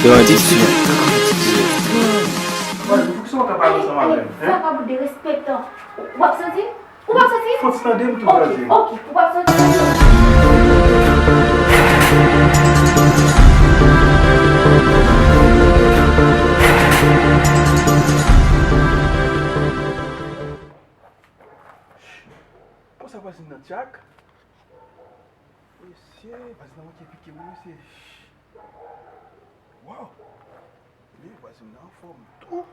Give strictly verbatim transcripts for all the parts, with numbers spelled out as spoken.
Tradisyon. Poukisa w ta pale ansanm avè m? Sa pa pou derespektan. W ap soti? Ou p ap soti? Fò w tande m tou, Jazmine. Ok, ok, ou p ap soti? Konsa vwazin nan tchak. Mesye, vwazin nan manke pike mwen, mesye. Waw! Men vwazin nan anfòm tou.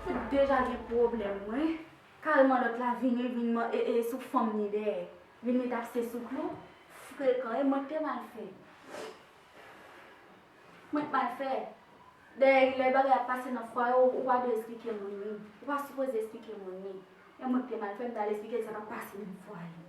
Mwen deja gen pwoblèm, mwen. Kareman lòt la vini, vin man-, e, e, sou fanm ni dèyè. Vin met ap se sou klou. Frekan, e mwen k te mal fè. Mwen k mal fè. Dèyè lè bagay ap pase nan fwaye, ou, ou pa dwe esplike moun li. Ou pa sipoze esplike moun li. E mwen k te mal fè, m t al esplike l sa k ap pase nan fwaye.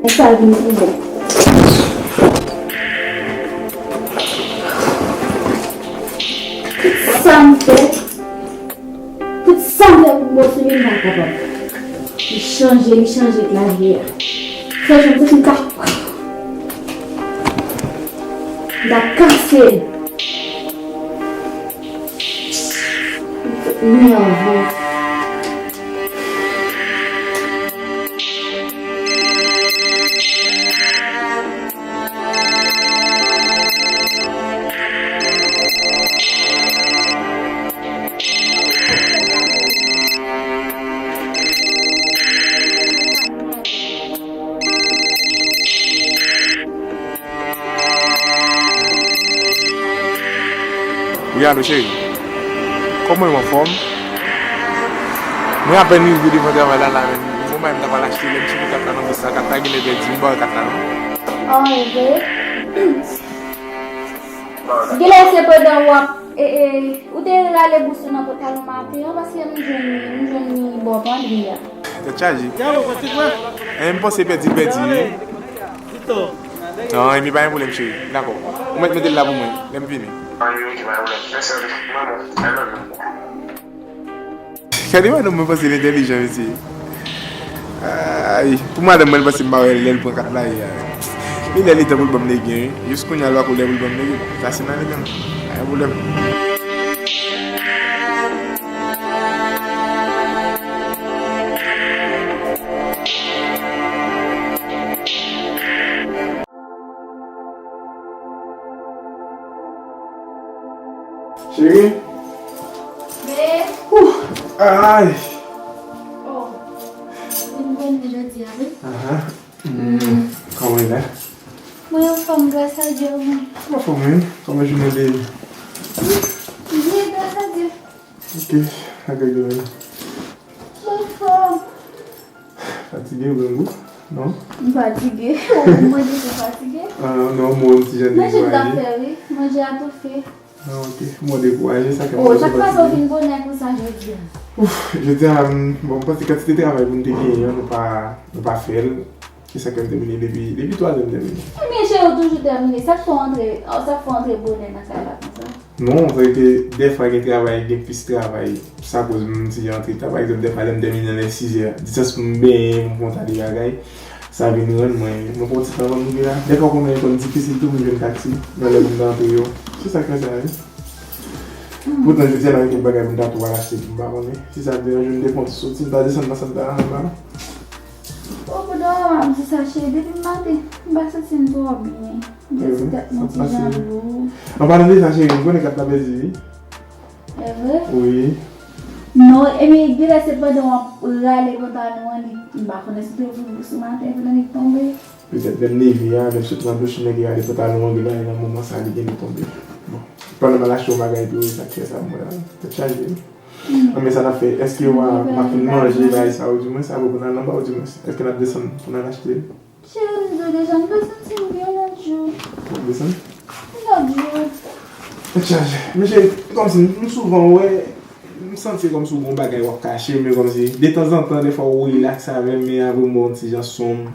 Men sa vin pi bon. Tout sa m fè, tout sa m fè pou Bòs Willy m pa kapab. Li chanje, li chanje ak lavi a. Sèl jan m santi m ta, m ta kase. Li anvan. Wi, alo, cheri. Kòman w, anfòm? Mwen apèn rive devan travay la, la menm. Bon, mwen ta pral achte lè m cheke kat la nan bous la, kat la genlè pèdi, m ba w kat la, non? Ah, e vre? Genlè se pandan w ap, e, e, ou te rale bous ou nan pantalon maten an, paske m jwenn, m jwenn li bò pandri a. Tèt chaje. E, m panse pèdi, pèdi, wi. Non, epi pa gen pwoblèm, cheri. Dakò. Ou mèt mete l la pou mwen, lè m vini. Gade madanm mwen panse l entèlijan, mesye. Ay, pou madanm mwen, l panse m pa wè lè l pran kat la ye a. Li lè li tan pou l ban m legen, wi. Jis kounye a, l pa ko lè pou l ban m legen. Sa se nan li menm. Pa gen pwoblèm. Cheri. Be. Ouh. Ay. Oh. Vin konnen jodi a, wi. Aha. Mm. Kòman w ye la? Mwen anfòm, gras a Dye, mwen. Ou anfòm, wi. Kòman jounen te ye? Byen, gras a Dye. Ok, ak Dye. Mwen anfòm. Fatige, ou grangou? Non? M fatige. Ou mande si m fatige? Ah, non, mwen ti jan de... Manje m t ap fè, wi. Manje a toufe. Ah, ok. Mwen dekouraje, sa ke... Oh, sa k pase w vin bonè konsa jodi a? Ouf, jodi a, m, bon, m panse kantite travay pou n te genyen an, nou pa, nou pa fè l. Se sa ke m tèmine depi, depi twazè m tèmine. Ebyen, cheri, ou toujou tèmine. Sa k fè w antre, oh, sa k fè w antre bonè nan kay la konsa? Non, se ke dèfwa gen travay, gen plis travay. Sa koz m ti jan antre ta. Pa egzanp, dèfwa lè m tèmine lè sizè, distans pou m benyen, pou m fè yon ta de bagay, sa vin rann mwen, mwen pran ti tan avan m rive la. Dèfwa konnen yon tan difisil tou pou m jwenn taksi nan lè moun ta antre yo. Se sa k fè sa, wi. Poutan, jodi a, la gen kèk bagay m ta tou al achte tou, m pa konnen. Si sa deranje w, m te pran ti soti, m ta desann nan sant la, anba. O, pandan w ap di sa, cheri, depi maten, m pa santi m twò byen. M santi tèt mwen ti jan lou. An palan de sa, cheri, m konnen kat la pèdi, wi. E vre? Wi. Non, epi genlè se pandan w ap rale pantalon an, li, m pa konnen si te ouvri bous ou maten, epi li tonbe. Petèt lè m leve a, lè m sot nan douch, m leve a, li pantalon an, li bay nan moman sa, li genlè tonbe. Bon, pandan m al achte yon bagay tou, e sa k fè sa, m wè a, tèt chaje. Hmm. Anben, sa n ap fè, èske w a, m ap fin manje, bagay sa, ou di mwen sa, pou n al anba, ou di mwen, èske n ap desann pou n al achte? Cheri, m di w deja, m pa santi m byen lòt jou. Ou desann? Lòt jou. Tèt chaje. Men cheri, kòmsi m souvan wè, m santi kòmsi w gen yon bagay w ap kache, men kòmsi detanzantan, dèfwa ou relaks avè m, men apre m wè yon ti jan sonm,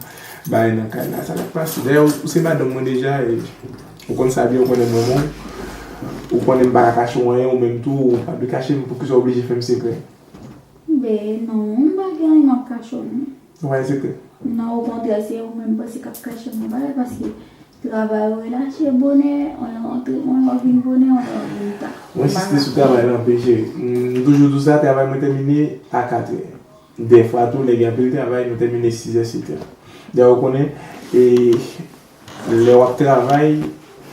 bagay nan kay la, sa k ap pase. Dayè, ou, ou se madanm mwen deja, e ou konn sa byen, ou konnen m renmen w. Ou konnen m pa ka kache w anyen, ou menm tou, ou pa dwe kache m, poukisa w oblije fè m sekrè? Ben non, m pa gen anyen m ap kache w, non. Ou pa gen sekrè? Non, okontrè, se ou menm m panse k ap kache m yon bagay, paske travay ou relache bonè, on lè w antre, on lè w vin bonè, on lè w vin ta. Ou ensiste sou travay la anpil, cheri. M toujou di w sa, travay mwen tèmine a katrè. Dèfwa tou, lè gen anpil travay, nou tèmine sizè, setè. Dayè, ou konnen, e, lè w ap travay,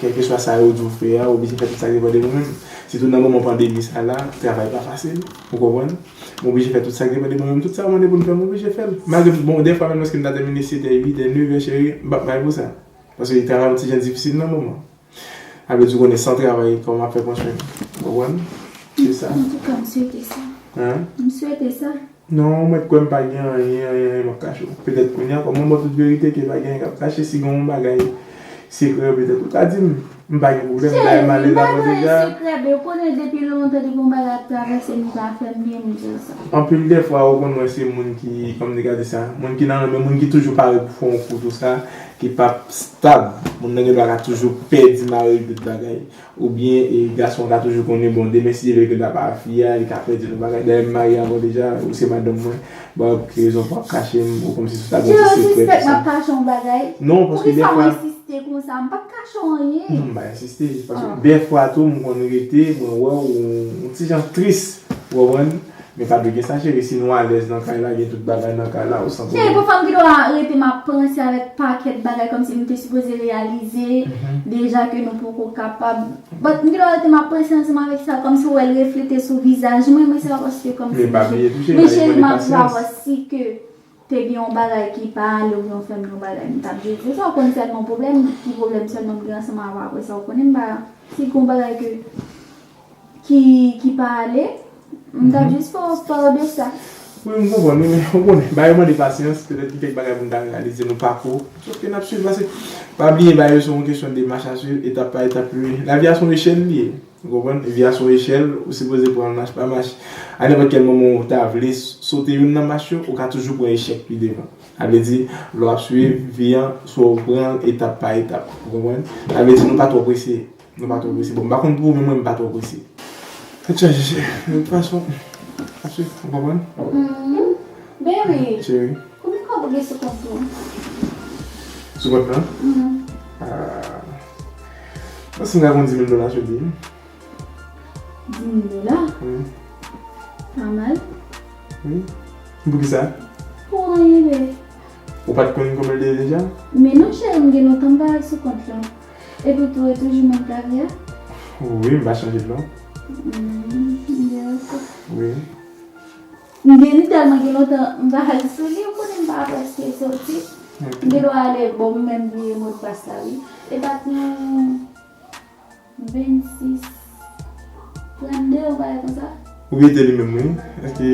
kèlkeswa sa yo di w fè a, ou oblije fè tout sa k depann de ou menm. Sitou nan moman pandemi sa la, travay pa fasil, ou konprann? M oblije fè tout sa k depann de mwen menm. Tout sa yo mande pou m fè, m oblije fè l. Malgre, bon, dèfwa menm lòske m ta tèmine setè, uitè, nevè, cheri, m p ap bay pou sa. Paske travay yon ti jan difisil nan moman. Sa vle di ou konnen san travay, kòman m ap fè pran swen m? Ou konprann? Se sa. Antouka, m swete sa. Hein? M swete sa. Non, ou mèt kwè m pa gen anyen, anyen, anyen m ap kache w. Petèt kounye a, kòm mwen ba w tout verite ke pa gen anyen k ap kache, si gen yon bagay sekrè, petèt ou ka di m. M pa gen pwoblèm, dayè m ale lavan deja. Sekrè, ben, ou konnen depi lontan, depi yon bagay ap travèse m, li pa fè m byen, m di w sa. Anpil de fwa, ou konn mwen se moun ki, kòm te ka di sa, moun ki nan renmen, moun ki toujou pare pou fè yon kou tou sa, ki p ap stab. Moun nan gen dwa ka toujou pèdi mari l, tout bagay. Oubyen, e, gason ka toujou konnen, bon, demen si Dye vle ke l ta pa fi a, li ka pèdi yon bagay. Dayè, m marye avè w deja, ou se madanm mwen. Ba, ki rezon pou w ap kache m, ou kòmsi si w ta gen yon ti sekrè, tou sa. Disrespect, m ap kache yon bagay. Non, paske poukisa w ensiste konsa? M p ap kache w anyen. Non, m pa ensiste, paske dèfwa tou, m konn rete, mwen wè w, yon ti jan tris, ou konprann? Men pa dwe gen sa, cheri, si nou alèz nan kay la, gen tout bagay nan kay la, ou santi w. Cheri, pou fanm ki dwe rete, m ap panse avèk pakèt bagay, kòmsi m te sipoze reyalize deja ke nou poko kapab. But m gen dwa rete m ap panse ansanm avèk sa, kòmsi w wè l reflete sou vizaj mwen, men se pa paske kòmsi. Men pa bliye tou, cheri, m pa gen pwoblèm, pasyans. Cheri, m ap vin avè w si ke te gen yon bagay ki pa ale oubyen w fè m yon bagay, m t ap jije sa, w konn sèlman pwoblèm, ki pwoblèm sèlman m gen ansanm avè w, apre sa, w konnen m pa, si gen yon bagay ke ki, ki pa ale, m t ap jis fè w part de sa. Wi, m konprann, wi, men ou konnen, bagay yo mande pasyans, petèt gen kèk bagay pou n ta reyalize, nou pako. Sòf ke n ap swiv, pase pa bliye, bagay yo se yon kesyon de mach a swiv, etap pa etap, wi. Lavi a se yon echèl li ye, ou konprann? Vi a se yon echèl, ou sipoze pran l mach pa mach. A nenpòt kèl moman ou ta vle sote youn nan mach yo, ou ka toujou pran echèk pi devan. Sa vle di, lè w ap swiv vi an, swa w pran l etap pa etap, ou konprann? Sa vle di, nou pa twò prese. Nou pa twò prese. Bon, m pa konn pou ou, men mwen, m pa twò prese. Tèt chaje, cheri. De tout fason, aswit, ou konprann? Mhm. Ben wi. Cheri. Konbyen kòb ou gen sou kont ou? Sou kont lan? Mhm. Ah. Mwen si m ka konn di mil dola sou li. Di mil dola? Wi. Pa mal. Wi. Poukisa? Pou anyen, bebe. Ou pa t konn konbyen l te ye deja? Men non, cheri, m gen lontan m pa al sou kont lan. Epi tou, e toujou menm lavi a? Wi, m pa chanje l non. Hmm, m gen lontan. Wi. M gen li tèlman gen lontan m pa al sou li, ou konnen m pa prèske soti. Ok. M gen dwa ale, bon, m menm bliye modpas la, wi. E pa t yon vennsis, trannde, yon bagay konsa. Ou rete li menm, wi. Èske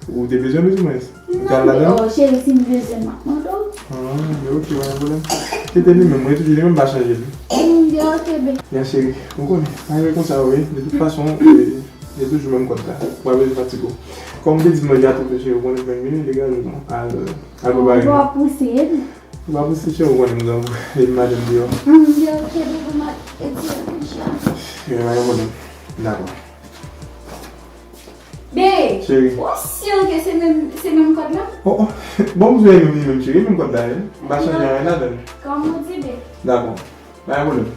ou te bezwen l, oudimwens? Ou te al ladan l? Oh, cheri, si m bezwen, m ap mande w. Ah, men ok, pa gen pwoblèm. Rete li menm, rete li menm, m pa chanje li. Mm, ya, ok, bebe. Ya, cheri, ou konnen, pa gen konsa, wi. De tout fason, e, e toujou menm kòd la. Ou pa bezwen fatige w. Kòm ou te di m nan gato, cheri, ou konnen fè m vini, degaj ou non. Al, al prepare nou. Ou pa pouse, wi. Ou pa pouse, cheri, ou konnen m grangou. Depi maten m deyò. Mm, ya, ok, bebe, m ap etire kouch la. Yo, pa gen pwoblèm. Dakò. Bebe, cheri, ou si ke se menm, se menm kòd la? Oh, oh. Bon, m bezwen menm li menm, cheri, menm kòd la, wi. M pa chanje anyen ladan l. Kòm ou di, bebe. Dakò. Pa gen pwoblèm.